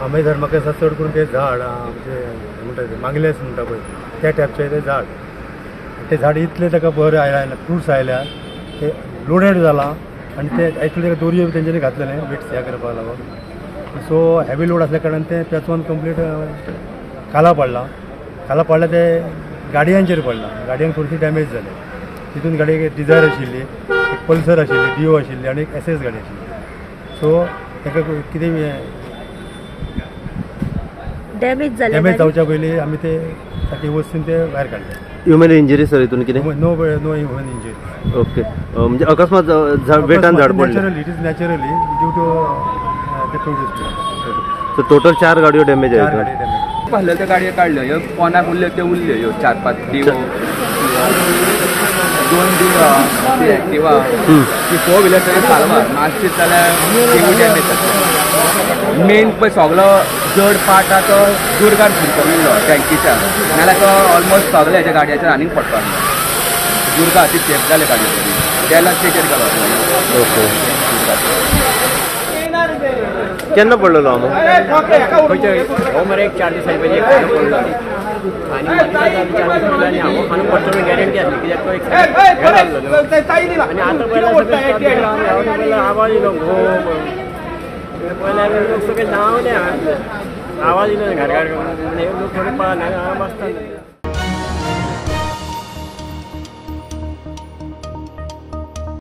आंबे झाड म्हाका दिसता चड करून ते झाड आमचे म्हणटा ते मांगलेस म्हणटा पळय त्या टायपचें तें झाड. तें झाड इतलें ताका बरें आयलां, फ्रुट्स आयल्या, ते लोडेड जालां आनी ते एक्चुली ताका दोरयो बी तेंच्यांनी घातलेलें वेट्स ह्या करपाक लागून. सो हेवी लोड आसल्या कारणान तें पेचोन कंप्लीट खाला पडलां. खाला पडल्या ते गाडयांचेर पडलां, गाडयांक थोडीशी डॅमेज जाली. तितून गाडी एक डिजायर आशिल्ली, एक पल्सर आशिल्ली, डिओ आशिल्ली आनी एक एस एस गाडी आशिल्ली. सो ताका कितें डॅमेज जालें, डॅमेज जावच्या पयलीं आमी ते सारके वस्तून ते भायर काडले. ह्युमन इंजरी सर हितून कितें? No, no human injury. Okay, म्हणजे अकस्मात वेटान झाड पडलें. Naturally, it is naturally due to the produce. So total चार गाडयो डॅमेज चार आहेत. गाडी डॅमेज. पडले त्यो गाडयो काडल्यो, ह्यो पोनाक उरल्यो त्यो उरल्यो, ह्यो चार पांच डिओ, दोन डिओ, ती एक्टिवा, ती फोर व्हिलर सगळी साल्वार. मातशी जाल्यार तिवूय डॅमेज जातली. मेन पळय सगलो जड पार्ट आहा तो दुर्गान शिरकविल्लो टँकीच्या, नाल्यार तो ऑलमोस्ट सगळे हेच्या गाडयाचेर आनीक पडपाक. दुर्गा ती सेफ जाले गाडयो तरी बॅलन्स तेचेर गेलो. ओके, केन्ना पडलेलो आंबो? हो मरे एक 4 दिसां पयलीं एक खांदो पडलो आनी मागीर 4 दीस पडलो आनी हांव खांदो पडटलो म्हूण गॅरंटी आसली कित्याक तो एक हें जाल्लो न्हू. आनी आतां पयल्यार सगळें आवाज येयलो घो पयल्यार लोक सगळे धांवले, आवाज येयलो घार घार करून, लोक थोडे पळना बसता.